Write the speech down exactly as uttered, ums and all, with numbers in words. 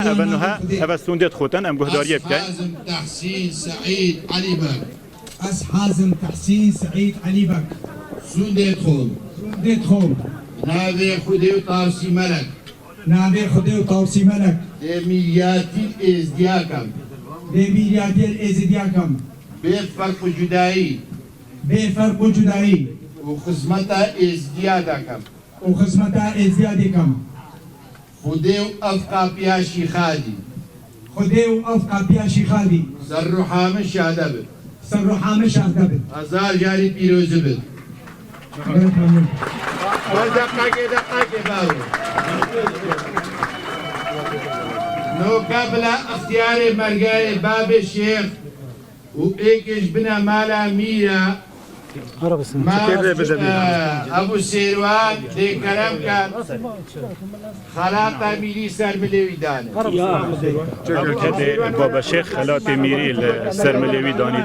Ev nuha, ev sûndê dixotin, em guhdariyê bikin. Ez Hazim Tehsîn Seîd Elî Beg. Ez Hazim Tehsîn Seîd Elî Bek. Sûndê dixom. Sûndê dixom. Navê Xwedê û Tawsî Melek. Navê Xwedê û Tawsî Melek. Dê mîlyatî êzdiya kem. Dê mîlyatî êzdiya kem. Bê ferq û cudayî. Bê ferq û cudayî. Û xizmeta êzdiya de kem. Û xizmeta êzdiya dê kem. Xwedê û ev qapiya şîxadî. Xwedê û ev qapiya şîxadî. Ser ruha min şade bit. Ser ruha min şade bit. Hezar carî pîrozî bit. Wez deqaqê, deqaqê baro. Noka bila ixtiyarê mergeyê babê şêx û êkê ji bina mala mîra. Arabasın. Ma, Fikir de bide e, Ebu Sêrwan dê kerem kat. Xelata mîrî ser milê wî danê. Çekil kedê Baba Şêx xelatê mîrî li ser milê wî danî.